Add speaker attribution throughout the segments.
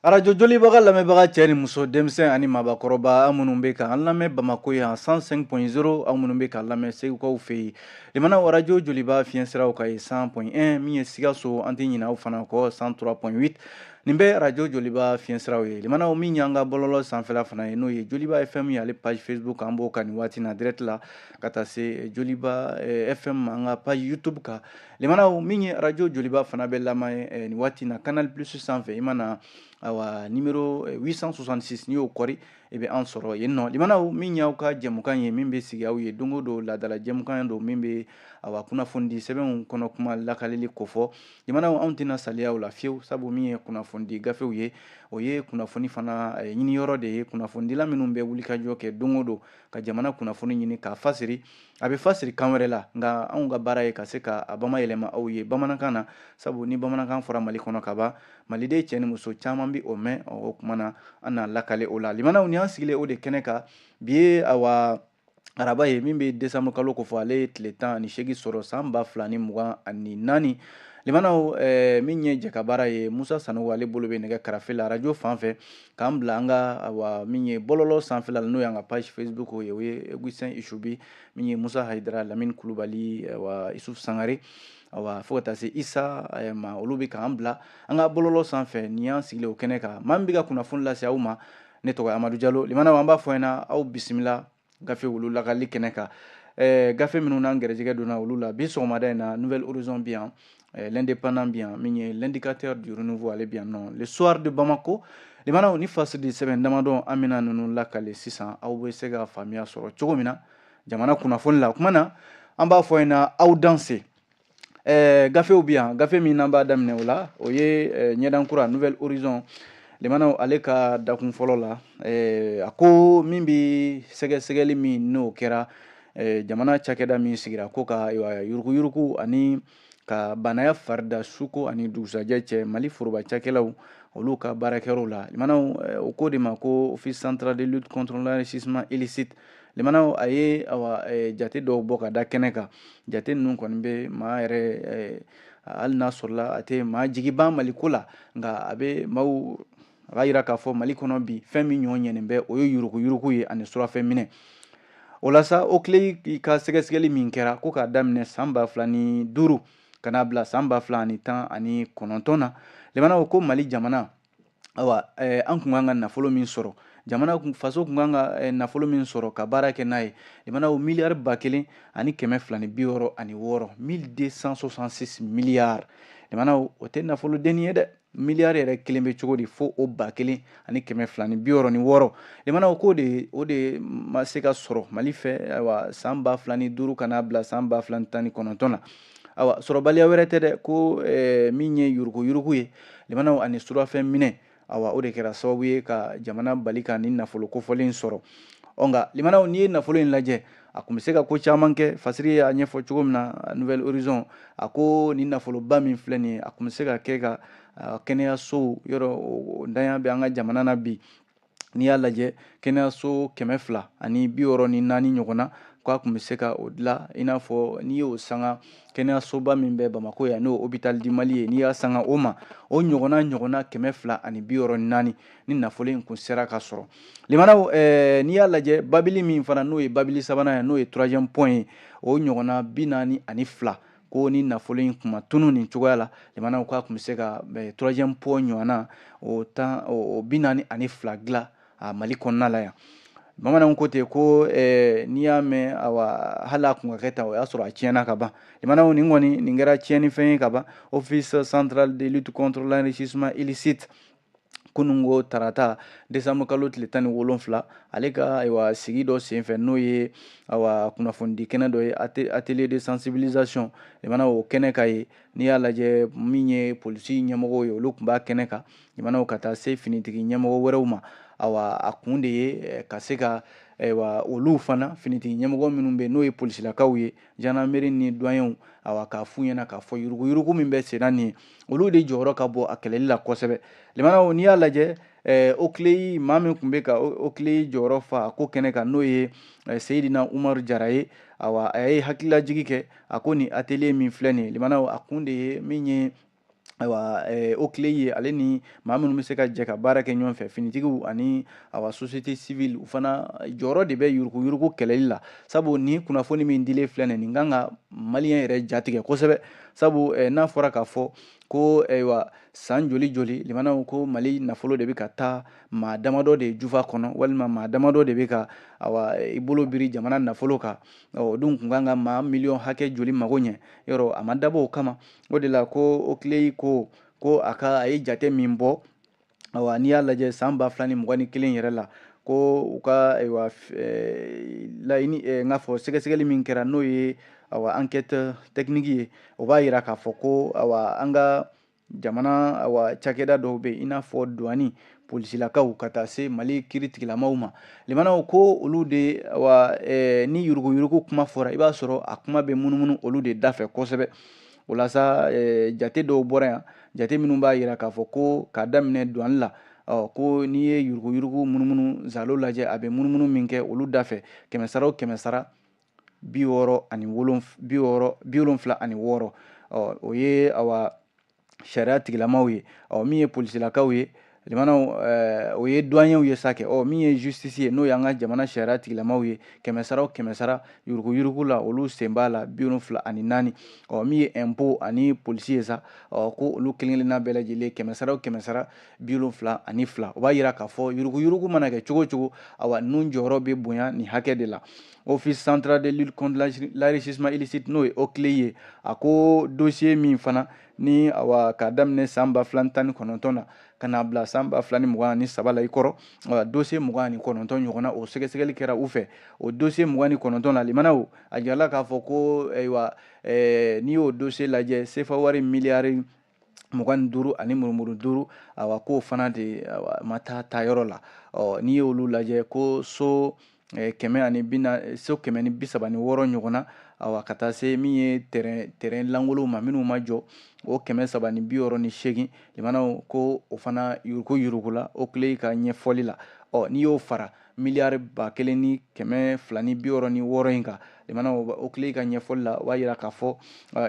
Speaker 1: Arajo Jolibaga lamɛnbaga cɛ ni muso, denmisɛn ani maabakɔrɔba, an minnu bɛ k'an lamɛn Bamakɔ yan 105.0, aw minnu bɛ k'an lamɛn Segukaw fɛ yen, limanaw, arajo Joliba fiɲɛsiraw ka ye 100.1. Min ye Sikaso, an tɛ ɲinɛ aw fana kɔ, 103.8. Nin bɛ arajo Joliba fiɲɛsiraw ye. Limanaw, min y'an ka bɔlɔlɔ sanfɛla fana ye, n'o ye Joliba FM ye, ale page Facebook, an b'o kan nin waati na direct la, ka taa se Joliba FM an ka page YouTube kan. Limanaw, min ye arajo Joliba fana bɛ lamɛn nin waati na Canal Plus sanfɛ, i mana awa numéro 866, n'i y'o kɔri, i bɛ an sɔrɔ yen nɔ. Limanaw, min y'aw ka jɛmukan ye min bɛ sigi aw ye don o don, laadala jɛmukan don min bɛ awa kunnafonidi sɛbɛnw kɔnɔ kuma lakalili kofɔ. Limanaw, anw tɛna saliya o la fiyewu, sabu min ye kunnafonidi gafew ye, o ye kunnafoni fana ɲiniyɔrɔ de ye. Kunnafonidila minnu bɛ wulikajɔ kɛ don o don ka jamana kunnafoni ɲini k'a fasiri, a bɛ fasiri kan wɛrɛ la, nka anw ka baara ye ka se ka a bamayɛlɛma aw ye bamanankan na, sabu ni bamanankan fɔra Mali kɔnɔ ka ban, maliden cɛ ni muso caman bɛ o mɛn. O kuma na, an n'a lakale o la. Limanaw, ni an sigilen o de kɛnɛ kan bi ye, awa araba ye min bɛ décembre kalo kofɔ, ale ye tile 18 sɔrɔ san 2024. Limanaw, min ye jɛkabaara ye, Musa Sanogo, ale bolo bɛ nɛgɛ karafe la arajo fan fɛ k'an bila an ka awa min ye bɔlɔlɔ sanfɛla la, n'o y'an ka page Facebook ye, o ye Augustin Isubi, min ye Musa Hayidara, Lamini Kulubali, awa Isuf Sangare, awa fo ka taa se Isa ma, olu bɛ k'an bila an ka bɔlɔlɔ sanfɛ. Nin y'an sigilen o kɛnɛ kan. Maa min bɛ ka kunnafoni lase aw ma, ne tɔgɔ ye Amadu Jalo. Limanaw, an b'a fɔ ɲɛna, aw bisimila gafe wulu lakali kɛnɛ kan. Gafe minnu n'an gɛrɛjɛgɛ donna olu la bi sɔgɔmada in na, Nouvel Horizon bi yan, L'Indépendant bi yan, min ye L'Indicateur du Renouveau, ale bi yan nɔ, Le Soir de Bamako. Limanaw, ni fasidi sɛbɛn damadɔ, an bɛna ninnu lakale sisan, aw bɛ se ka faamuya sɔrɔ cogo min na jamana kunnafoni la. O kuma na, an b'a fɔ ɲɛna, aw danse. Gafew bi yan. Gafe min n'an b'a daminɛ o la, o ye Ɲɛdankura, Nouvel Horizon. Limanaw, ale ka dakun fɔlɔ la, a ko min bɛ sɛgɛsɛgɛli min n'o kɛra jamana cakɛda min sigira ko ka yuruguyurugu ani ka banaya farida suko ani dugusajɛ cɛ Mali foroba cakɛlaw olu ka baarakɛyɔrɔw la. Limanaw, o ko de ma ko Office central de lutte contre l'enrichissement illicite. Limanaw, a ye awa jate dɔw bɔ ka da kɛnɛ kan. Jate ninnu kɔni bɛ maa yɛrɛ, hali n'a sɔrɔla a tɛ maa jigi ban Mali ko la, nka a bɛ maaw, a b'a yira k'a fɔ Mali kɔnɔ bi, fɛn min ɲɔ ɲɛnen bɛ, o ye yuruguyurugu ye ani surafɛn minɛ. O la sa, OCLEI ka sɛgɛsɛgɛli min kɛra ko k'a daminɛ san 2005 ka n'a bila san 2019 na, limanaw, ko Mali jamana, awa an kun kan ka nafolo min sɔrɔ, jamana kun, faso kun kan ka nafolo min sɔrɔ ka baara kɛ n'a ye, limanaw, miliyari 1266, 1266 miliyari. Limanaw, o tɛ nafolo denni ye dɛ. Miliyari yɛrɛ kelen bɛ cogo di fo o 1266? Limanaw, k'o de, o de ma se ka sɔrɔ Mali fɛ, ayiwa, san 2005 ka n'a bila san 2019 na. Awa, sɔrɔbaliya wɛrɛ tɛ dɛ, ko min ye yuruguyurugu ye, limanaw, ani surafɛn minɛ, awa o de kɛra sababu ye ka jamana bali ka nin nafolo kofɔlen sɔrɔ. Ɔ nka limanaw, n'i ye nafolo in lajɛ, a kun bɛ se ka ko caman kɛ. Fasiri y'a ɲɛfɔ cogo min na Nouvel Horizon, a ko nin nafoloba min filɛ nin ye, a kun bɛ se ka kɛ ka kɛnɛyasow yɔrɔ ntanya bɛ an ka jamana na bi. N'i y'a lajɛ, kɛnɛyaso 264 ɲɔgɔn na, k'a kun bɛ se ka o dilan. I n'a fɔ n'i y'o sanga kɛnɛyasoba min bɛ Bamakɔ yan, n'o Hôpital du Mali ye, n'i y'a sanga o ma, o ɲɔgɔnna 264, ni nafolo in kun sera ka sɔrɔ. Limanaw, n'i y'a lajɛ, babili min fana n'o ye babili sabanan ye, n'o ye troisième pont ye, o ɲɔgɔnna 42, ko ni nafolo in kun ma tunu nin cogoya la, limanaw, k'a kun bɛ se ka troisième pont ɲɔgɔnna o tan o 42 dilan a Mali kɔnɔna la yan. Bamananw ko ten ko n'i y'a mɛn, awa hali a kun ka kɛ tan, o y'a sɔrɔ a tiɲɛna ka ban. Limanaw, nin kɔni, nin kɛra tiɲɛnifɛn ye ka ban. Office central de lutte contre l'enrichissement illicite, kununko tarata décembre kalo tile 17, ale ka ayiwa sigi dɔ senfɛ, n'o ye awa kunnafonidi kɛnɛ dɔ ye, atelier de sensibilisation, limanaw, o kɛnɛ ka ye. N'i y'a lajɛ, min ye polisi ɲɛmɔgɔw ye, olu tun b'a kɛnɛ kan. Limanaw, ka taa se finitigi ɲɛmɔgɔ wɛrɛw ma. Awa a kun de ye ka se ka ayiwa olu fana finitigi ɲɛmɔgɔ minnu bɛ, n'o ye polisilakaw ye, gendarmerie ni douaniers, awa k'a f'u ɲɛna k'a fɔ yuruguyurugu min bɛ senna nin ye, olu de jɔyɔrɔ ka bon a kɛlɛli la kosɛbɛ. Limanaw, n'i y'a lajɛ, OCLEI maa min tun bɛ ka OCLEI jɔyɔrɔ fa a ko kɛnɛ kan, n'o ye Seyidina Umaru Jara ye, awa a ye hakililajigi kɛ. A ko nin atelier min filɛ nin ye, limanaw, a kun de ye min ye Ayiwa, OCLEI ye, ale ni maa minnu bɛ se ka jɛ ka baara kɛ ɲɔgɔn fɛ, finitigiw ani awa société civile, u fana jɔyɔrɔ de bɛ yuruguyurugu kɛlɛli la. Sabu ni kunnafoni min dilen filɛ nin, nin kan ka maliyɛn yɛrɛ jatigɛ kosɛbɛ. Sabu n'a fɔra k'a fɔ ko ayiwa, san joli joli limanaw ko Mali nafolo de bɛ ka taa maa damadɔ de jufa kɔnɔ, walima maa damadɔ de bɛ ka awa i bolo biri jamana nafolo kan, o dun kun kan ka maa miliyɔn hakɛ joli mago ɲɛ yɔrɔ, a ma dabɔ o kama. O de la ko OCLEI ko a ka a ye jate min bɔ, awa n'i y'a lajɛ san 2021 yɛrɛ la, ko u ka ayiwa laɲini, n k'a fɔ sɛgɛsɛgɛli min kɛra, n'o ye awa enquête technique ye, o b'a yira k'a fɔ ko awa an ka jamana awa cakɛda dɔw bɛ yen, i n'a fɔ douane, polisilakaw, ka taa se Mali kiiri tigilamaw ma, limanaw, ko olu de awa ni yuruguyurugu kuma fɔra, i b'a sɔrɔ a kuma bɛ munumunu olu de da fɛ kosɛbɛ. O la sa, jate dɔw bɔra yan, jate minnu b'a yira k'a fɔ ko k'a daminɛ douane la, ɔ ko n'i ye yuruguyurugu munumunu zalo lajɛ, a bɛ munumunu min kɛ olu da fɛ, kɛmɛ sara o kɛmɛ sara, 60, 76. Ɔ o ye awa sariya tigilamaw ye. Ɔ min ye polisilakaw ye, limanaw, o ye douaniers ye sa kɛ. Ɔ min ye justice ye, n'o y'an ka jamana sariya tigilamaw ye, kɛmɛ sara o kɛmɛ sara, yuruguyurugu la olu sen b'a la 74. Ɔ min ye impôt ani polisi ye sa, ɔ ko olu kelen kelenna bɛɛ lajɛlen, kɛmɛ sara o kɛmɛ sara, 72. O b'a yira k'a fɔ yuruguyurugu mana kɛ cogo o cogo, awa ninnu jɔyɔrɔ bɛ bonya nin hakɛ de la. Office central de lutte contre l'enrichissement illicite, n'o ye OCLEI ye, a ko dossier min fana ni awa k'a daminɛ san 2019 na ka n'a bila san 2023 la, i kɔrɔ dossier 29 ɲɔgɔnna, o sɛgɛsɛgɛli kɛra u fɛ. O dossier 29 la, limanaw, a jirala k'a fɔ ko ayiwa, n'i y'o dossier lajɛ, sefa wari miliyari 25 ani murumuru duuru, awa k'o fana de awa ma taa taayɔrɔ la. Ɔ n'i y'olu lajɛ, ko so kɛmɛ ani bi so 136 ɲɔgɔnna, awa ka taa se min ye terrain lankolonw ma minnu ma jɔ, o 368, limanaw, ko o fana yuruku yurugula OCLEI ka ɲɛfɔli la. Ɔ n'i y'o fara miliyari 1266 in kan, limanaw, OCLEI ka ɲɛfɔli la, o b'a yira k'a fɔ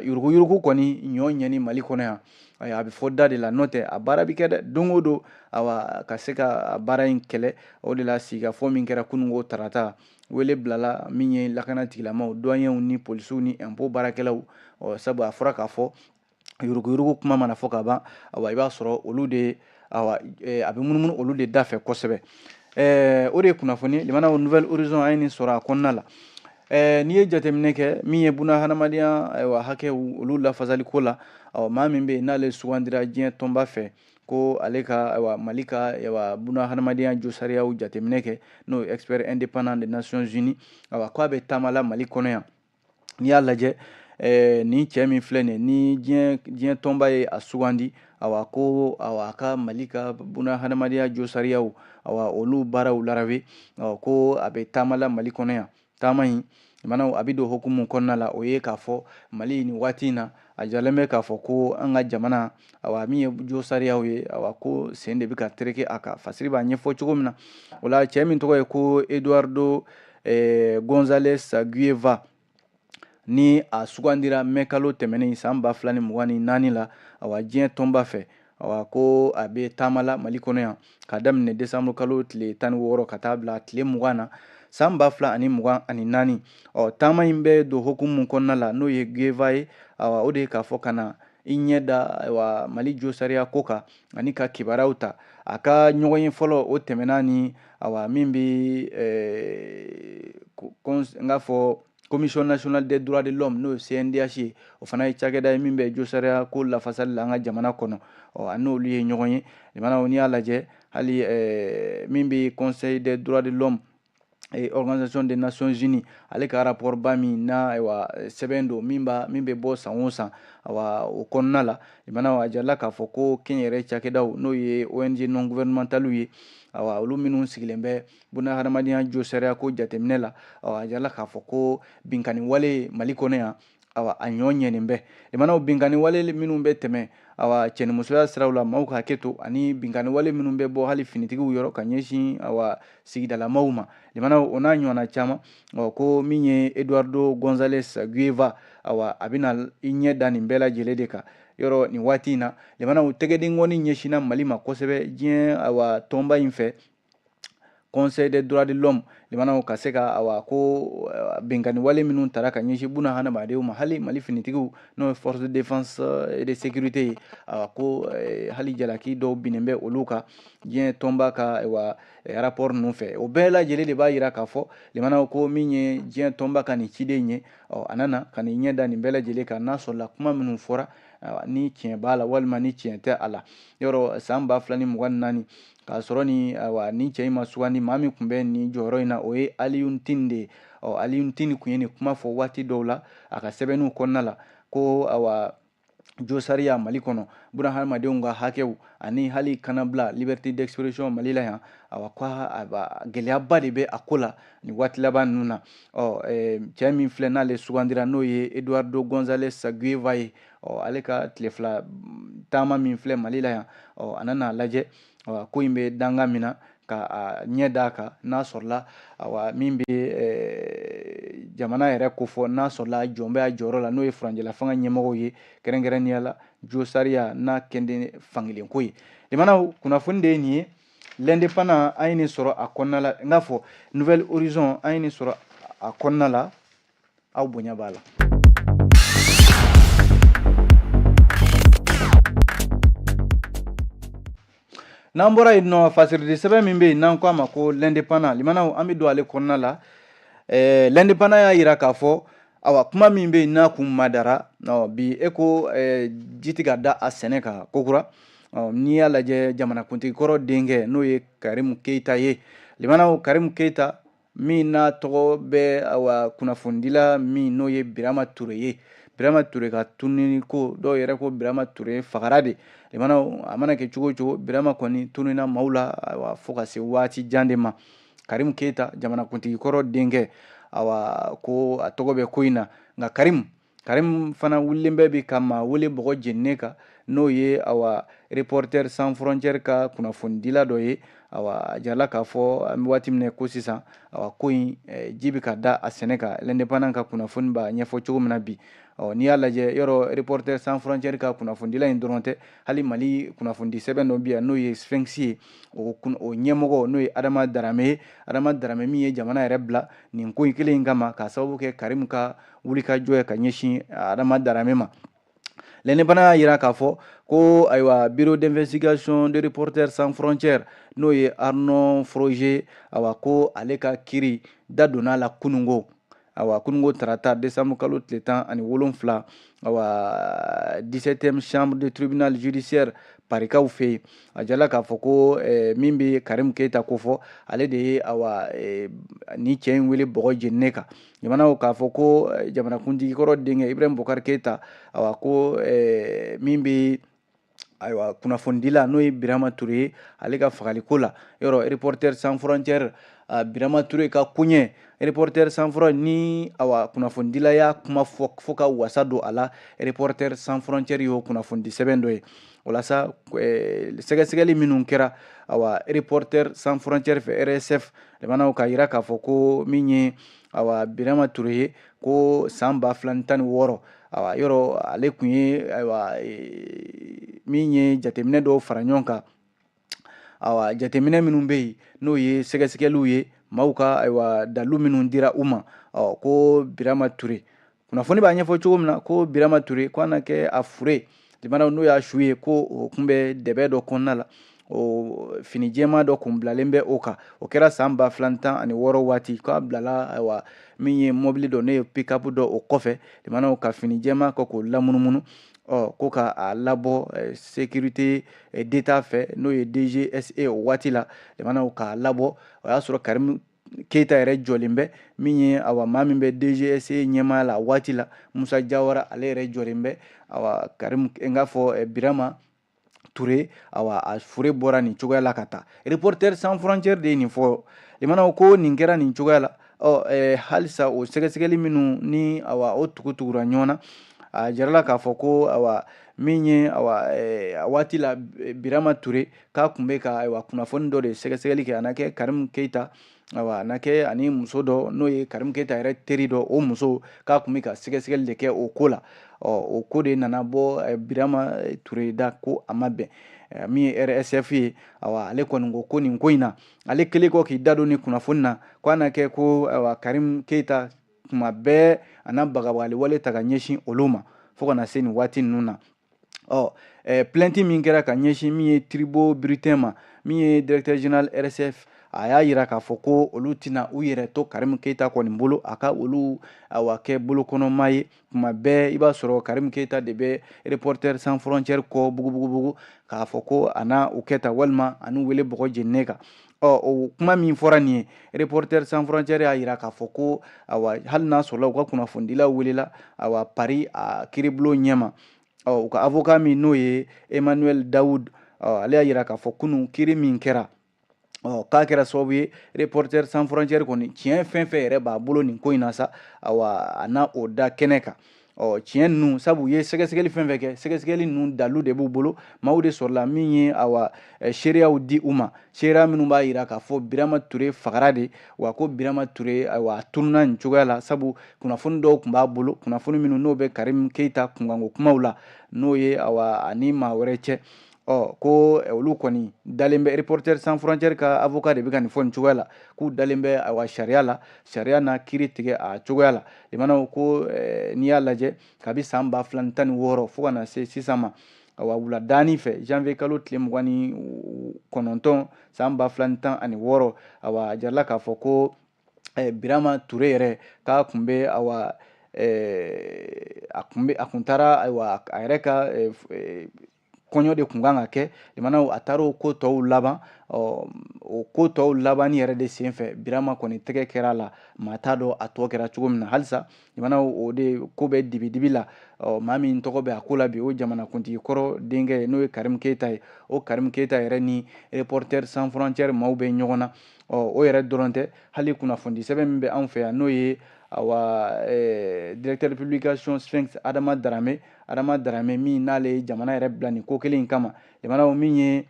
Speaker 1: yuruguyurugu kɔni ɲɔ ɲɛni Mali kɔnɔ yan, a bɛ fɔ da de la, n'o tɛ a baara bɛ kɛ dɛ don o don, awa ka se ka baara in kɛlɛ. O de la sigikafɔ min kɛra kununko tarata, wele bilala min ye lakana tigilamaw, douaniers ni polisiw ni impôt baarakɛlaw. Ɔ sabu a fɔra k'a fɔ yuruguyurugu kuma mana fɔ ka ban, awa i b'a sɔrɔ olu de awa a bɛ munumunu olu de da fɛ kosɛbɛ. O de ye kunnafoni, limanaw. Nouvel Horizon, an ye nin sɔrɔ a kɔnɔna la. N'i ye jateminɛ kɛ min ye buna hadamadenya ayiwa hakɛw olu lafasali ko la, ɔ maa min bɛ yen n'ale sugandira diɲɛ tɔnba fɛ ko ale ka ayiwa Mali ka ayiwa buna hadamadenya josariyaw jateminɛ kɛ, n'o ye expert indépendant des Nations Unies, ayiwa k'a bɛ taama la Mali kɔnɔ yan. N'i y'a lajɛ, nin cɛ min filɛ nin ye, ni diɲɛ tɔnba ye a sugandi, awa ko awa a ka Mali ka buna hadamadenya josariyaw awa olu baaraw larawe, ko a bɛ taama la Mali kɔnɔ yan. Taama in mana a bɛ don hukumu kɔnɔna la, o ye k'a fɔ Mali nin waati in na, a jalen bɛ k'a fɔ ko an ka jamana, awa min ye josariyaw ye, awa ko sen de bɛ ka tereke a kan, fasiri b'a ɲɛfɔ cogo min na. O la cɛ min tɔgɔ ye ko Eduardo González Gueva, ni a sugandira mɛ kalo tɛmɛnen san 2024 la, awa diɲɛ tɔnba fɛ, awa ko a bɛ taama la Mali kɔnɔ yan ka daminɛ desanburu kalo tile 16 ka taa bila tile 20 na san 2024. Ɔ taama in bɛ don hukumu kɔnɔna la, n'o ye Gueva ye, awa o de ye k'a fɔ ka na i ɲɛ da ayiwa Mali josariya ko kan ani ka kibaruyaw ta. A ka ɲɔgɔn ye fɔlɔ, o tɛmɛna ni awa min bɛ n k'a fɔ Commission nationale des droits de l'homme, n'o ye CNDH ye, o fana ye cakɛda ye min bɛ josariya ko lafasali la an ka jamana kɔnɔ. Ɔ a n'olu ye ɲɔgɔn ye. Limanaw, n'i y'a lajɛ hali min bɛ Conseil des droits de l'homme et Organisation des Nations Unies, ale ka rapport ba min n'a ayiwa sɛbɛn don min bɛ bɔ san o san, awa o kɔnɔna la, limanaw, a jirala k'a fɔ ko kɛnyɛrɛ cakɛdaw, n'o ye ONG non gouvernementales ye, awa olu minnu sigilen bɛ buna hadamadenya josariya ko jateminɛ la, awa a jirala k'a fɔ ko binkanni wale Mali kɔnɔ yan, awa a ɲɔ ɲɛnen bɛ. Limanaw, binkanni wale minnu bɛ tɛmɛ awa cɛnimusoya siraw la, maaw ka hakɛ to, ani binkanni wale minnu bɛ bɔ hali finitigiw yɔrɔ ka ɲɛsin awa sigidalamaw ma, limanaw, o n'a ɲɔgɔnna caman. Ɔ ko min ye Eduardo González Gueva, awa a bɛna i ɲɛ da nin bɛɛ lajɛlen de kan. Yɔrɔ nin waati in na, limanaw, tɛgɛdenkɔni ɲɛsinna Mali ma kosɛbɛ diɲɛ awa tɔnba in fɛ, Conseil des droits de l'homme. Limanaw, ka se ka awa ko binkanni wale minnu tara ka ɲɛsin buna hadamadenw ma, hali Mali finitigiw, n'o ye force de défense et de sécurité ye, awa ko hali jalaki dɔw binnen bɛ olu kan diɲɛ tɔnba ka ayiwa rapport ninnu fɛ. O bɛɛ lajɛlen de b'a yira k'a fɔ, limanaw, ko min ye diɲɛ tɔnba ka nin ciden ye, ɔ a nana ka nin ɲɛ da nin bɛɛ lajɛlen kan, n'a sɔrɔla kuma minnu fɔra ni tiɲɛ b'a la walima ni tiɲɛ tɛ a la. Yɔrɔ san 2024, k'a sɔrɔ ni ayiwa ni cɛ in ma sugandi, maa min tun bɛ nin jɔyɔrɔ in na, o ye Alioune Tine de ye. Ɔ Alioune Tine tun ye nin kuma fɔ waati dɔw la a ka sɛbɛnniw kɔnɔna la, ko awa josariya Mali kɔnɔ, buna hadamadenw ka hakɛw ani hali kanabila, liberté d'expression, Mali la yan, awa ko gɛlɛyaba de bɛ a ko la nin waati laban ninnu na. Ɔ cɛ min filɛ n'ale sugandira, n'o ye Eduardo González Gueva ye, ɔ ale ka tile 2 taama min filɛ Mali la yan, ɔ a nana lajɛ ko in bɛ danga min na, ka a ɲɛ d'a kan, n'a sɔrɔla awa min bɛ jamana yɛrɛ kofɔ, n'a sɔrɔla jɔn bɛ a jɔyɔrɔ la, n'o ye furancɛla fanga ɲɛmɔgɔw ye, kɛrɛnkɛrɛnnenya la josariya n'a kɛnden fankelenko ye. Limanaw, kunnafoni de ye nin ye. L'Indépendant, an ye nin sɔrɔ a kɔnɔna la. N k'a fɔ Nouvel Horizon, an ye nin sɔrɔ a kɔnɔna la. Aw bonya b'a la. N'an bɔra yen nɔ, fasiridi sɛbɛn min bɛ yen n'an ko a ma ko L'Indépendant, limanaw, an bɛ don ale kɔnɔna la. L'Indépendant y'a yira k'a fɔ awa kuma min bɛ yen n'a kun madara bi, e ko ji tɛ ka da a sɛnɛ kan kokura. N'i y'a lajɛ, jamanakuntigi kɔrɔ denkɛ, n'o ye Karimu Keyita ye, limanaw, Karimu Keyita min n'a tɔgɔ bɛ awa kunnafonidila min n'o ye Birama Ture ye, Birama Ture ka tununi ko, dɔw yɛrɛ ko Birama Ture fagara de. Limanaw, a mana kɛ cogo o cogo, Birama kɔni tununna maaw la awa fo ka se waati jan de ma. Karimu Keyita, jamanakuntigi kɔrɔ denkɛ, awa ko a tɔgɔ bɛ ko in na. Nka Karim fana wulilen bɛ bi ka maa wele bɔgɔ jeninen kan, n'o ye awa Reporter Sans Frontières ka kunnafonidila dɔ ye. Awa a jirala k'a fɔ an bɛ waati min na ko sisan, awa ko in ji bɛ ka da a sɛnɛ kan, L'Indépendant ka kunnafoni b'a ɲɛfɔ cogo min na bi. Ɔ n'i y'a lajɛ, yɔrɔ Reporter Sans Frontières ka kunnafonidila in dɔrɔn tɛ, hali Mali kunnafonidi sɛbɛn dɔ bɛ yan n'o ye Sphinx ye, o ɲɛmɔgɔ n'o ye Adama Darame ye, Adama Darame min ye jamana yɛrɛ bila nin ko in kelen in kama, k'a sababu kɛ Karim ka wulikajɔ ye ka ɲɛsin Adama Darame ma. L'Indépendant y'a yira k'a fɔ ko ayiwa bureau d'investigation de Reporters Sans Frontières, n'o ye Arnaud Froger, awa ko ale ka kiri da donna a la kunungo, awa kunungo tarata, décembre kalo tile 17, awa 17e chambre de tribunal judiciaire Parikaw fɛ yen. A jala k'a fɔ ko min bɛ Karim Keyita kofɔ, ale de ye awa ni cɛ in wele bɔgɔ jeninen kan. Jamanaw k'a fɔ ko jamanakuntigi kɔrɔ denkɛ Ibrahim Boubacar Keita, awa ko min bɛ ayiwa kunnafonidila n'o ye Birama Ture ye, ale ka fagaliko la, yɔrɔ Reporter Sans Frontières, Birama Ture ka koɲɛ, Reporter Sans Frontières ni awa kunnafonidila y'a kuma fɔ fo ka wasa don a la, Reporter Sans Frontières y'o kunnafonidi sɛbɛn dɔ ye. Walasa sɛgɛsɛgɛli minnu kɛra awa Reporter Sans Frontières fɛ, RSF, jamanaw, k'a yira k'a fɔ ko min ye awa Birama Ture ye, ko san 2016, awa yɔrɔ ale tun ye ayiwa min ye jateminɛ dɔw fara ɲɔgɔn kan, awa jateminɛ minnu bɛ yen n'o ye sɛgɛsɛgɛliw ye, maaw ka ayiwa dalu minnu dira u ma, ɔ ko Birama Ture, kunnafoni b'a ɲɛfɔ cogo min na, ko Birama Ture ko a na kɛ a fure, jamanaw, n'o y'a su ye, ko o tun bɛ dɛbɛ dɔ kɔnɔna la, o fini jɛman dɔ kun bilalen bɛ o kan. O kɛra san 2016 waati, k'a bilala ayiwa min ye mɔbili dɔ, n'o ye pick-up dɔ, o kɔfɛ, jamanaw, ka fini jɛman kɔ k'o lamunumunu, ɔ ko ka a labɔ sécurité d'État fɛ, n'o ye DGSE o waati la, jamanaw, k'a labɔ. O y'a sɔrɔ Karim Keyita yɛrɛ jɔlen bɛ, min ye awa maa min bɛ DGSE ɲɛmaaya la waati la, Musa Jawara, ale yɛrɛ jɔlen bɛ. Awa Karim, n k'a fɔ Birama Ture, awa a fure bɔra nin cogoya la ka taa. Reporter Sans Frontières de ye nin fɔ, limanaw, ko nin kɛra nin cogoya la. Ɔ halisa o sɛgɛsɛgɛli minnu ni awa o tugutugura ɲɔgɔn na, A jirala k'a fɔ ko awa min ye awa a waati la Birama Ture k'a tun bɛ ka ayiwa kunnafoni dɔ de sɛgɛsɛgɛli kɛ, a na kɛ Karim Keita, awa a na kɛ ani muso dɔ n'o ye Karim Keita yɛrɛ teri dɔ, o muso k'a tun bɛ ka sɛgɛsɛgɛli de kɛ o ko la. Ɔ o ko de nana bɔ Birama Ture da ko a ma bɛn. Min ye RSF ye, awa ale kɔni ko ko nin ko in na, ale kɛlen kɔ k'i da don nin kunnafoni na, ko a na kɛ ko ayiwa Karim Keita tuma bɛɛ a na bagabagali wale ta ka ɲɛsin olu ma fo ka na se nin waati ninnu na. Ɔ plainte min kɛra ka ɲɛsin min ye Thibaut Bruttin ma, min ye directeur général RSF, a y'a yira k'a fɔ ko olu tɛna u yɛrɛ to Karim Keita kɔni bolo, a ka olu awa kɛ bolokɔnɔma ye. Tuma bɛɛ i b'a sɔrɔ Karim Keita de bɛ Reporters sans frontières kɔ bugubugubugu k'a fɔ ko a na o kɛ tan walima a n'u wele bɔgɔ jeninen kan. Ɔ o kuma min fɔra nin ye, Reporters sans frontières y'a yira k'a fɔ ko awa hali n'a sɔrɔla u ka kunnafonidilaw welela awa Paris a kiiribulon ɲɛma, ɔ u ka avocat min n'o ye Emmanuel Daoud, ɔ ale y'a yira k'a fɔ kunun kiiri min kɛra, ɔ k'a kɛra sababu ye Reporters sans frontières kɔni tiɲɛ fɛn fɛn yɛrɛ b'a bolo nin ko in na sa, awa a na o da kɛnɛ kan. Ɔ tiɲɛ ninnu, sabu u ye sɛgɛsɛgɛli fɛn fɛn kɛ, sɛgɛsɛgɛli ninnu dalu de b'u bolo, maaw de sɔrɔla min ye awa seereyaw di u ma, seereya minnu b'a yira k'a fɔ Birama Ture fagara de, wa ko Birama Ture ayiwa a tununna nin cogoya la, sabu kunnafoni dɔw tun b'a bolo, kunnafoni minnu n'o bɛ Karim Keita kunkanko kumaw la, n'o ye awa ani maa wɛrɛ cɛ. Ɔ ko olu kɔni dalen bɛ, Reporters sans frontières ka avocat de bɛ ka nin fɔ nin cogoya la, k'u dalen bɛ ayiwa sariya la, sariya na kiiri tigɛ a cogoya la. Limanaw ko n'i y'a lajɛ kabi san 2016 fo ka na se sisan ma, awa wuladaani fɛ janvier kalo tile 29 san 2016, awa a jirala k'a fɔ ko Birama Ture yɛrɛ k'a tun bɛ awa a tun bɛ a kun taara ayiwa a yɛrɛ ka kɔɲɔ de kun kan ka kɛ. Limanaw a taara o ko tɔw laban, ɔ o ko tɔw labanni yɛrɛ de senfɛ Birama kɔni tɛgɛ kɛra a la, maa t'a dɔn a tɔ kɛra cogo min na halisa. Limanaw o de ko bɛ dibidibi la. Ɔ maa min tɔgɔ bɛ a ko la bi, o jamanakuntigi kɔrɔ denkɛ ye, n'o ye Karim Keita ye. O Karim Keita yɛrɛ ni Reporters sans frontières maaw bɛ ɲɔgɔn na. Ɔ o yɛrɛ dɔrɔn tɛ, hali kunnafoni sɛbɛn min bɛ anw fɛ yan, n'o ye awa directeur de publication Sphinx Adama Darame, Adama Darame min n'ale ye jamana yɛrɛ bila nin ko kelen in kama. Limanaw min ye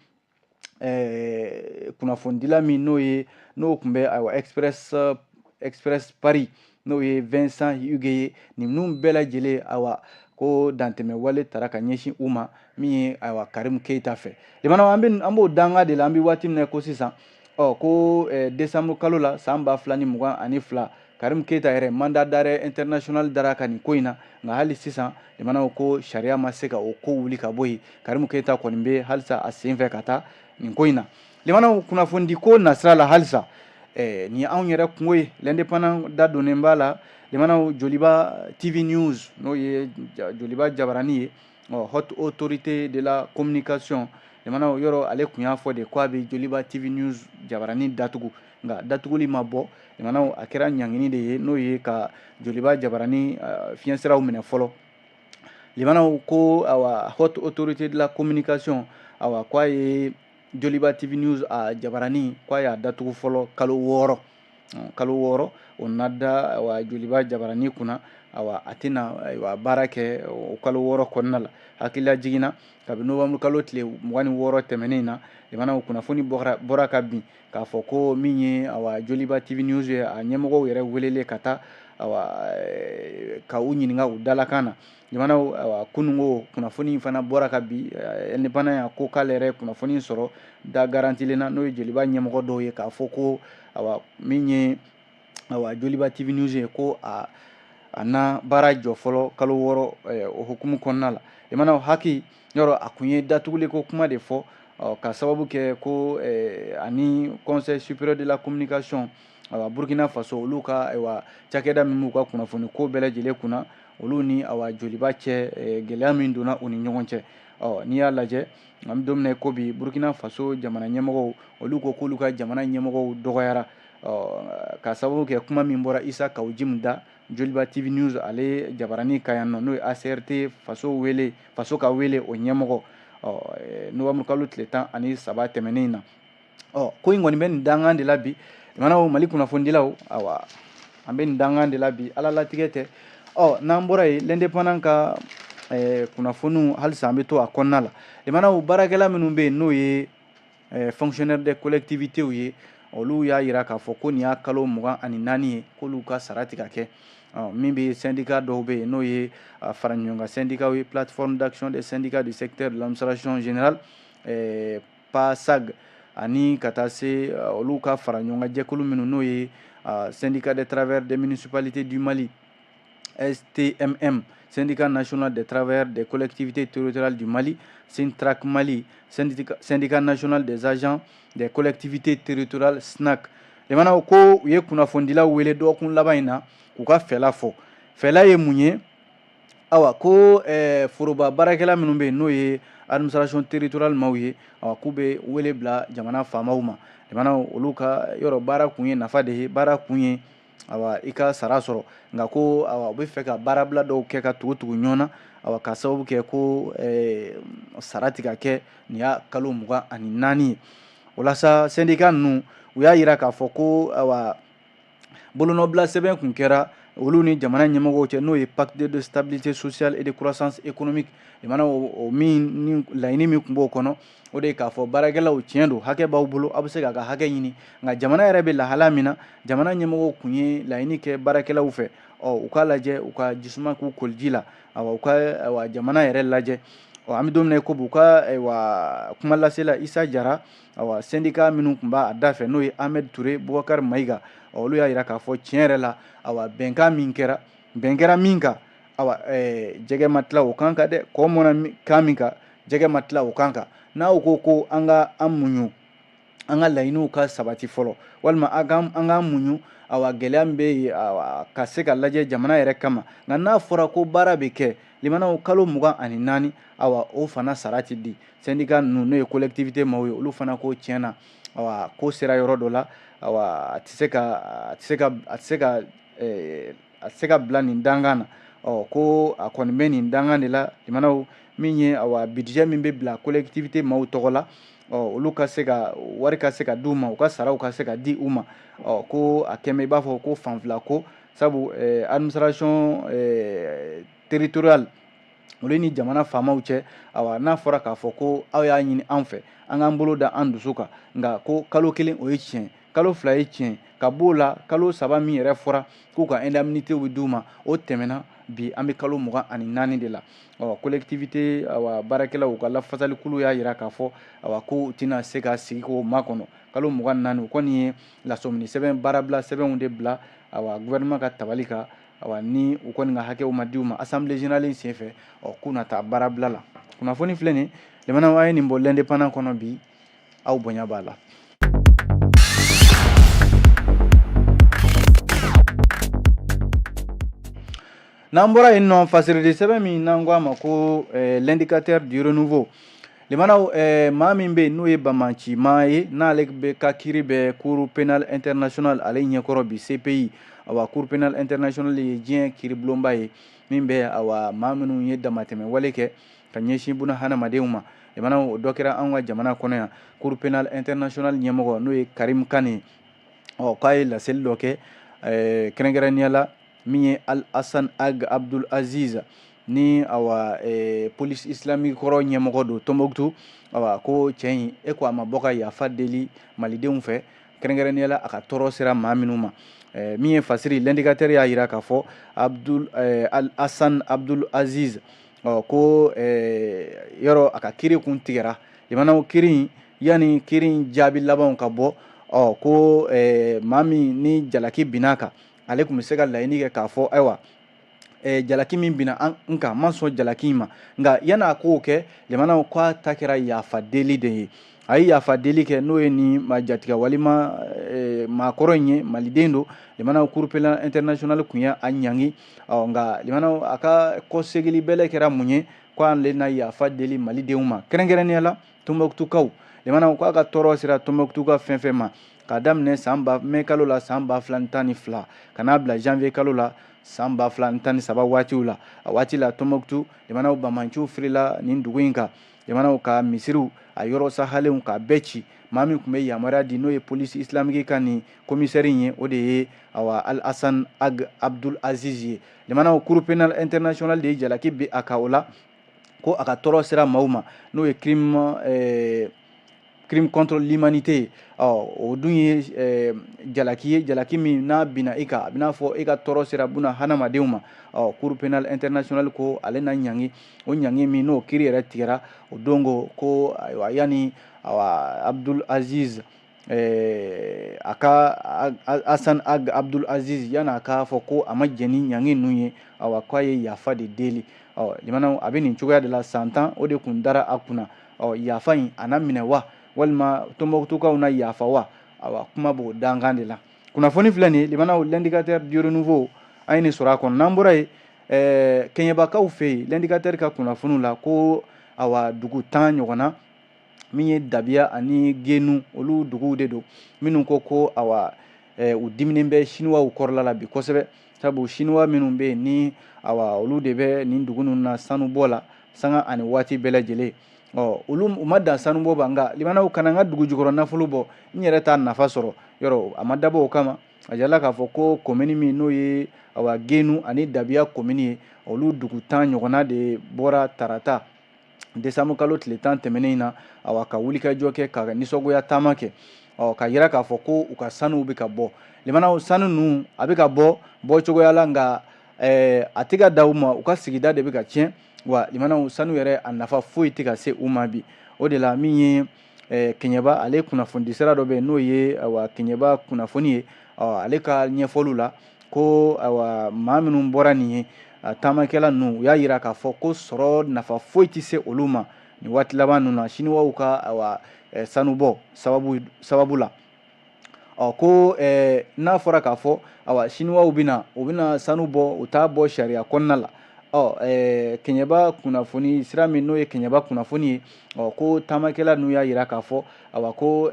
Speaker 1: kunnafonidila min n'o ye n'o tun bɛ ayiwa Express Paris, n'o ye Vincent Hugues ye, ninnu bɛɛ lajɛlen ayiwa ko dantɛmɛ wale tara ka ɲɛsin u ma min ye ayiwa Karim Keita fɛ. Limanaw an b'o danga de la, an bɛ waati min na ko sisan. Ɔ ko décembre kalo la san 2022, Karim Keita yɛrɛ mandat d'arrêt international dara ka nin ko in na, nka hali sisan limanaw ko sariya ma se ka o ko wuli ka bɔ yen. Karim Keita kɔni bɛ halisa a sen fɛ ka taa nin ko in na. Limanaw kunnafonidi ko nasira la halisa, nin ye anw yɛrɛ kungo ye, l'Indépendant da donnen b'a la. Limanaw Joliba TV News, n'o ye Joliba jabarani ye, ɔ Haute Autorité de la Communication, limanaw yɔrɔ ale tun y'a fɔ de ko a bɛ Joliba TV News jabarani datugu, nka datuguli ma bɔ. Limanaw a kɛra ɲangini de ye, n'o ye ka Joliba jabarani fiɲɛsiraw minɛ fɔlɔ. Limanaw ko awa Haute Autorité de la Communication awa ko a ye Joliba TV News a jabarani ko a y'a datugu fɔlɔ kalo 6, kalo 6 o na da awa Joliba jabarani kunna, awa a tɛna ayiwa baara kɛ o kalo 6 kɔnɔna la. Hakilila jiginna kabi novembre kalo tile 26 tɛmɛnen na, limanaw kunnafoni bɔra ka bin k'a fɔ ko min ye awa Joliba TV News ye, a ɲɛmɔgɔw yɛrɛ welelen ka taa awa ka u ɲininka u dalakan na. Limanaw awa kununko kunnafoni fana bɔra ka bi, Indépendant y'a ko k'ale yɛrɛ kunnafoni sɔrɔ da garantilen na, n'o ye Joliba ɲɛmɔgɔ dɔw ye, k'a fɔ ko awa min ye awa Joliba TV News ye, ko a na baara jɔ fɔlɔ kalo 6 o hukumu kɔnɔna la. Limanaw haki yɔrɔ a kun ye datuguli ko kuma de fɔ, ka sababu kɛ ko ani Conseil supérieur de la communication awa Burkina Faso, olu ka ayiwa cakɛda min b'u ka kunnafoni ko bɛɛ lajɛlen kunna, olu ni awa Joliba cɛ gɛlɛya min donna u ni ɲɔgɔn cɛ. Ɔ n'i y'a lajɛ an bɛ don min na ko bi, Burkina Faso jamana ɲɛmɔgɔw olu ko k'olu ka jamana ɲɛmɔgɔw dɔgɔyara, ɔ ka sababu kɛ kuma min bɔra Isa Kawu Jim da Joliba TV News ale jabarani ka yan nɔ, n'o ye ACRT faso wele, faso ka wele o ɲɛmɔgɔ, ɔ novembre kalo tile 13 tɛmɛnen in na. Ɔ ko in kɔni bɛ nin dangan de la bi. Limanaw Mali kunnafonidilaw, awa an bɛ nin dangan de la bi, Ala latigɛ tɛ. Ɔ n'an bɔra yen, l'Indépendant ka Kunnafoniw halisa an bɛ to a kɔnɔna la. Limanaw, baarakɛla minnu bɛ yen, n'o ye fonctionnaire des collectivités ye, olu y'a yira k'a fɔ ko nin y'a kalo 24 ye k'olu ka sara ti ka kɛ. Min bɛ syndicat dɔw bɛ yen, n'o ye fara ɲɔgɔn kan syndicat ye, Plateforme d'action des syndicats du secteur de l'administration générale, PASAG, ani ka taa se olu ka fara ɲɔgɔn kan jɛkulu minnu, n'o ye Syndicat des travailleurs des municipalités du Mali, STMM, Syndicat national des travailleurs des collectivités territoriales du Mali, SYNTRAC Mali, Syndicat national des agents des collectivités territoriales, SNAC. Limanaw, ko u ye kunnafonidilaw wele dɔgɔkun laban in na k'u ka fɛla fɔ. Fɛla ye mun ye? Awa, ko foroba baarakɛla minnu bɛ yen, n'o ye administration territoriale maaw ye, awa, k'u bɛ wele bila jamana faamaw ma. Limanaw, olu ka yɔrɔ baara kun ye nafa de ye, baara kun ye, awa, i ka sara sɔrɔ. Nka ko, awa, u bɛ fɛ ka baarabila dɔw kɛ ka tugu tugu ɲɔgɔn na, awa, ka sababu kɛ ko sara ti ka kɛ, nin y'a kalo 24 ye. O la sa, syndicat ninnu, u y'a yira k'a fɔ ko, awa, bolonɔbila sɛbɛn kun kɛra olu ni jamana ɲɛmɔgɔw cɛ, n'o ye pacte de stabilité sociale et de croissance économique. Jamana o min ni laɲini min tun b'o kɔnɔ, o de ye k'a fɔ baarakɛlaw, tiɲɛ don, hakɛ b'aw bolo, aw bɛ se k'a ka hakɛ ɲini. Nka jamana yɛrɛ bɛ lahala min na, jamana ɲɛmɔgɔw kun ye laɲini kɛ baarakɛlaw fɛ, ɔ, u k'a lajɛ, u ka jisuma k'u koliji la, awa, u ka, awa, jamana yɛrɛ lajɛ. Ɔ, an bɛ don min na i ko bi, u ka, ayiwa, kuma lasela Isa Jara, awa, syndicat minnu tun b'a da fɛ, n'o ye Ahmed Touré, Boubacar Maïga, olu y'a yira k'a fɔ tiɲɛ yɛrɛ la, awa, bɛnkan min kɛra, bɛn kɛra min kan, awa, jɛgɛ ma tila o kan kan dɛ. Kɔ mɔnna kan min kan, jɛgɛ ma tila o kan kan. N'aw ko ko an ka an muɲu, an ka laɲiniw ka sabati fɔlɔ, walima an k'an muɲu, awa, gɛlɛya min bɛ yen, awa, ka se ka lajɛ jamana yɛrɛ kama. Nka n'a fɔra ko baara bɛ kɛ, limanaw, kalo 24, awa, o fana sara ti di. Syndicat ninnu, n'o ye collectivité maaw ye, olu fana ko tiɲɛ na, awa, ko sera yɔrɔ dɔ la, awa, a tɛ se ka a tɛ se ka a tɛ se ka a tɛ se ka bila nin dankan na. Ɔ, ko a kɔni bɛ nin dankan de la. Limanaw, min ye, awa, budget min bɛ bila collectivité maaw tɔgɔ la, ɔ, olu ka se ka wari ka se ka d'u ma, u ka saraw ka se ka di u ma. Ɔ, ko a kɛmɛ i b'a fɔ ko fan fila ko sabu administration territoriale, olu ni jamana faamaw cɛ, awa, n'a fɔra k'a fɔ ko aw y'a ɲini an fɛ, an k'an bolo da an dusu kan. Nka ko kalo 1, o ye tiɲɛ, kalo 2 ye tiɲɛ, ka b'o la, kalo 3 min yɛrɛ fɔra k'u ka indemnité bɛ d'u ma, o tɛmɛna. Bi an bɛ kalo 24 de la. Ɔ, collectivité, awa, baarakɛlaw ka lafasalikulu y'a yira k'a fɔ, awa, ko u tɛna se ka sigi k'o makɔnɔ kalo 24. U kɔni ye lasɔmini sɛbɛn, baarabila sɛbɛnw de bila, awa, gouvernement ka tabali kan. Awa, ni u kɔni ka hakɛw ma di u ma assemblée générale in senfɛ, ɔ, k'u na taa baarabila la. Kunnafoni filɛ nin, limanaw, an ye nin bɔ L'Indépendant kɔnɔ bi, aw bonya b'a la. N'an bɔra yen nɔ, fasiridi sɛbɛn min n'an ko a ma ko L'Indicateur du renouveau, limanaw, maa min bɛ yen, n'o ye banbanci maa ye, n'ale bɛ ka kiiri bɛ Cour pénale internationale ale ɲɛkɔrɔ bi, CPI. Awa, Cour pénale internationale ye diɲɛ kiiribulonba ye min bɛ, awa, maa minnu ye damatɛmɛ wale kɛ ka ɲɛsin buna hadamadenw ma. Limanaw, o dɔ kɛra anw ka jamana kɔnɔ yan. Cour pénale internationale ɲɛmɔgɔ, n'o ye Karim Khan ye, ɔ, k'a ye laseli dɔ kɛ, kɛrɛnkɛrɛnnenya la min ye Al Hassan Ag Abdul Aziz ni, awa, police islamique kɔrɔ ɲɛmɔgɔ don Tombouctou. Awa, ko cɛ in, e ko a ma bɔ ka yafa deli malidenw fɛ, kɛrɛnkɛrɛnnenya la a ka tɔɔrɔ sera maa minnu ma. Min ye fasiri L'Indicateur y'a yira k'a fɔ Abdul Al Hassan Abdul Aziz, ɔ, ko yɔrɔ a ka kiiri kun tigɛra. Limanaw, kiiri in, yanni kiiri in jaabi labanw ka bɔ, ɔ, ko maa min ni jalaki binna kan, ale tun bɛ se ka laɲini kɛ k'a fɔ, ayiwa, jalaki min binna an kan, ma sɔn jalaki in ma. Nka yanni a k'o kɛ, limanaw, k'a ta kɛra yafa deli de ye. A ye yafa deli kɛ, n'o ye nin ma jatigɛ walima maakɔrɔ in ye, maliden don. Limanaw, Cour pénale internationale kun ye a ɲangi. Ɔ, nka limanaw, a ka kɔsegili bɛlɛ kɛra mun ye? K'ale na yafa deli malidenw ma, kɛrɛnkɛrɛnnenya la Tombouctukaw. Limanaw, k'a ka tɔɔrɔ sera Tombouctuka fɛn fɛn ma, k'a daminɛ san ba mai kalo la san 2012 ka n'a bila janvier kalo la san 2013 waatiw la. A waati la, Tombouctou, limanaw, bamanciw firila nin dugu in kan. Jamanaw ka misiriw a yɔrɔ sahalenw k'a bɛɛ ci. Maa min tun bɛ yamaruya di, n'o ye police islamique ka nin commissaire in ye, o de ye awa Al Hassan Ag Abdul Aziz ye. Jamanaw, Cour pénale internationale de ye jalaki bi a kan o la, ko a ka tɔɔrɔ sera maaw ma, n'o ye crime contre l'humanité ye. Ɔ, o dun ye jalaki ye, jalaki min n'a binna i kan, a bɛna fɔ e ka tɔɔrɔ sera buna hadamadenw ma. Ɔ, Cour pénale internationale ko ale na ɲangi, o ɲangi min n'o kiiri yɛrɛ tigɛra o don, ko ayiwa, yanni awa Abdul Aziz a ka Hassan Ag Abdul Aziz, yanni a k'a fɔ ko a ma jɛn ni ɲangi ninnu ye, awa k'a ye yafa de deli. Ɔ, limanaw, a bɛ nin cogoya de la. San 10 o de kun dara a kunna. Ɔ, yafa in a na minɛ wa, walima Tɔnbɔkutukaw na yafa wa? Awa, kuma b'o dankan de la. Kunnafoni filɛ nin ye, limanaw, L'Indicateur du Renouveau, an ye nin sɔrɔ a kɔnɔ. N'an bɔra yen, Kɛɲɛbakaw fɛ yen, L'Indicateur ka kunnafoniw la, ko awa dugu 10 ɲɔgɔnna min ye Dabiya ani Genu, olu duguw de don, minnu ko awa u diminen bɛ Siniwaw kɔrɔla la bi kosɛbɛ, sabu Siniwa minnu bɛ yen ni awa olu de bɛ nin dugu ninnu na sanubɔ la sanga ani waati bɛɛ lajɛlen. Ɔ, olu u ma dan sanubɔ ba, nka limanaw, kana n ka dugu jukɔrɔ nafolo bɔ, n yɛrɛ t'a nafa sɔrɔ yɔrɔ, a ma dabɔ o kama. A jirala k'a fɔ ko komini min n'o ye awa Genu ani Dabiya komini ye, olu dugu 10 ɲɔgɔnna de bɔra tarata desanburu kalo tile 10 tɛmɛnen in na, awa ka wulikajɔ kɛ ka nisɔngoya taama kɛ, ɔ, ka yira k'a fɔ ko u ka sanuw bɛ ka bɔ. Limanaw, sanu ninnu a bɛ ka bɔ bɔcogoya la, nka a tɛ ka da u ma, u ka sigida de bɛ ka tiɲɛ wa. Limanaw, sanu yɛrɛ a nafa foyi tɛ ka se u ma bi. O de la, min ye Kɛɲɛba, ale kunnafonidi sira dɔ bɛ yen, n'o ye awa Kɛɲɛba kunnafoni ye, ale ka ɲɛfɔliw la, ko awa maa minnu bɔra nin ye taamakɛla ninnu, u y'a yira k'a fɔ ko sɔrɔ nafa foyi tɛ se olu ma nin waati laban ninnu na, Siniwaw ka awa sanubɔ sababu la. Ɔ, ko n'a fɔra k'a fɔ awa Siniwaw bɛna, u bɛna sanu bɔ, u t'a bɔ sariya kɔnɔna la. Ɔ, Kɛɲɛba kunnafoni sira min n'o ye Kɛɲɛba kunnafoni ye, ɔ, ko taamakɛla ninnu y'a yira k'a fɔ awa ko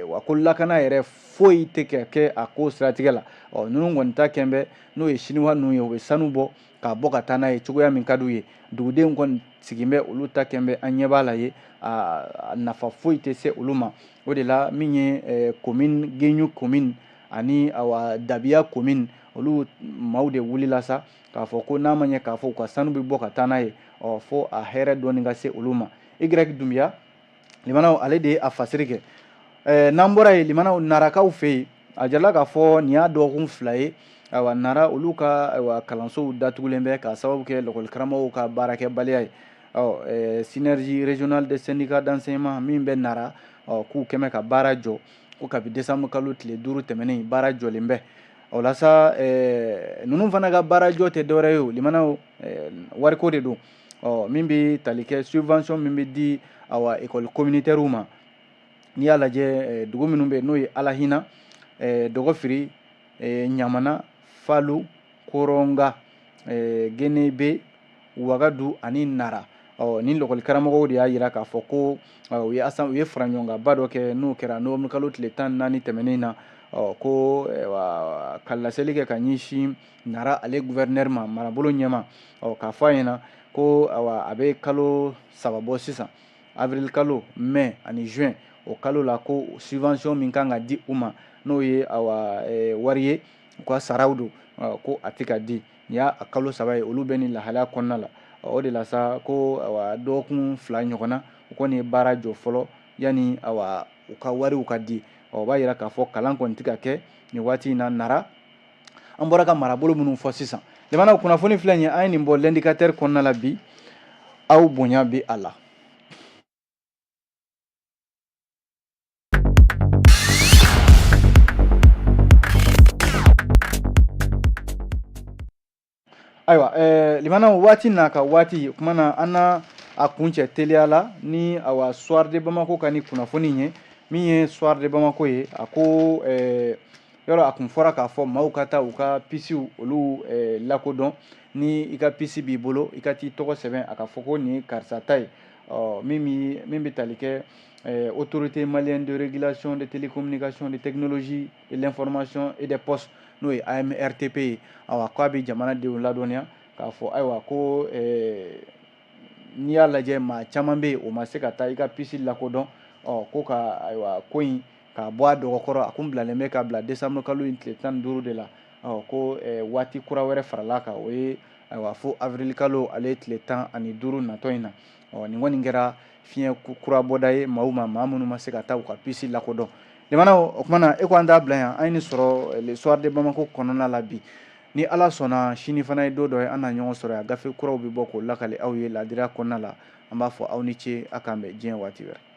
Speaker 1: wa ko lakana yɛrɛ foyi tɛ ka kɛ a ko siratigɛ la. Ɔ, ninnu kɔni ta kɛn bɛ, n'o ye Siniwa ninnu ye, u bɛ sanu bɔ k'a bɔ ka taa n'a ye cogoya min ka d'u ye. Dugudenw kɔni sigin bɛ, olu ta kɛn bɛ, an ɲɛ b'a la ye, a nafa foyi tɛ se olu ma. O de la, min ye commune Genu commune ani awa Dabiya commune, olu maaw de wulila sa k'a fɔ ko n'a ma ɲɛ k'a fɔ u ka sanu bɛ bɔ ka taa n'a ye, ɔ, fo a hɛrɛ dɔɔni ka se olu ma. Y Dunbiya, limanaw, ale de ye a fasiri kɛ. N'an bɔra yen, limanaw, Narakaw fɛ yen, a jirala k'a fɔ nin y'a dɔgɔkun 2 ye, ayiwa, Nara olu ka ayiwa kalansow datugulen bɛ k'a sababu kɛ lakɔlikaramɔgɔw ka baarakɛbaliya ye. Ɔ, Synergie régionale des syndicats d'enseignement min bɛ Nara, ɔ, k'u kɛmɛ ka baara jɔ, ko kabi décembre kalo tile 5 tɛmɛnen, baara jɔlen bɛ. O la sa, ninnu fana ka baara jɔ tɛ dɔwɛrɛ ye o, limanaw, wariko de don. Ɔ, min bɛ tali kɛ subvention min bɛ di awa école communautaire ma, n'i y'a lajɛ dugu minnu bɛ yen, n'o ye Alahina, Dɔgɔfiri, Ɲamana, Falu, Koronga, Genebe, Wagadu ani Nara. Ɔ, ni lakɔlikaramɔgɔw de y'a yira k'a fɔ ko u ye u ye faraɲɔgɔnkanba dɔ kɛ, n'o kɛra novembre kalo tile 14 tɛmɛnen na. Ɔ, ko ka laseli kɛ ka ɲɛsin Nara ale gouverneur ma, marabolo ɲɛma, ɔ, k'a fɔ a ɲɛna ko awa a bɛ kalo 3 bɔ sisan, avril kalo, mai ani juin, o kalo la, ko subvention min kan ka di u ma, n'o ye awa wari ye, u ka saraw don, ko a tɛ ka di. Nin y'a kalo 3 ye olu bɛ nin lahalaya kɔnɔna la. O de la sa, ko awa dɔgɔkun 2 ɲɔgɔnna, u kɔni ye baara jɔ fɔlɔ yanni awa u ka wariw ka di. Ɔ, o b'a yira k'a fɔ kalan kɔni tɛ ka kɛ nin waati in na Nara, an bɔra ka marabolo minnu fɔ sisan. Jamana kunnafoni filɛ nin ye, an ye nin bɔ L'Indicateur kɔnɔna la bi, aw bonya bi a la. Ayiwa, limanaw, waati n'a ka waati kuma na, an na a kuncɛ teliya la ni awa Soir de Bamako ka ni kunnafoni ye. Min ye Soir de Bamako ye, a ko yɔrɔ a kun fɔra k'a fɔ maaw ka taa u ka pisiw olu lakodɔn. Ni i ka pisi b'i bolo, i ka t'i tɔgɔ sɛbɛn, a ka fɔ ko nin ye karisa ta ye. Ɔ, min bɛ tali kɛ Autorité malienne de régulation des télécommunications, de technologie de l'information et des postes, n'o ye AMRTP ye, awa k'a bɛ jamanadenw ladɔnniya k'a fɔ ayiwa ko N'i y'a lajɛ, maa caman bɛ yen, o ma se ka taa i ka puce lakodɔn. Ɔ ko ka ayiwa ko in k'a bɔ a dɔgɔkɔrɔ, a kun bilalen bɛ ka bila décembre kalo in tile 15 de la. Ɔ ko waati kura wɛrɛ farala kan, o ye ayiwa fo avril kalo ale tile 15 natɔ in na. Ɔ nin kɔni kɛra fiɲɛ kura bɔda ye maaw ma, maa minnu ma se ka taa u ka puce lakodɔn. Limanaw, o kumana e ko an t'a bila yan. An ye nin sɔrɔ Le Soir de Bamako kɔnɔna la bi. Ni Ala sɔnna, sini fana ye don dɔ ye, an na ɲɔgɔn sɔrɔ yan. Gafe kuraw bɛ bɔ k'o lakale aw ye laadiriya kɔnɔna la. An b'a fɔ aw ni ce, a k'an bɛn diɲɛ waati wɛrɛ.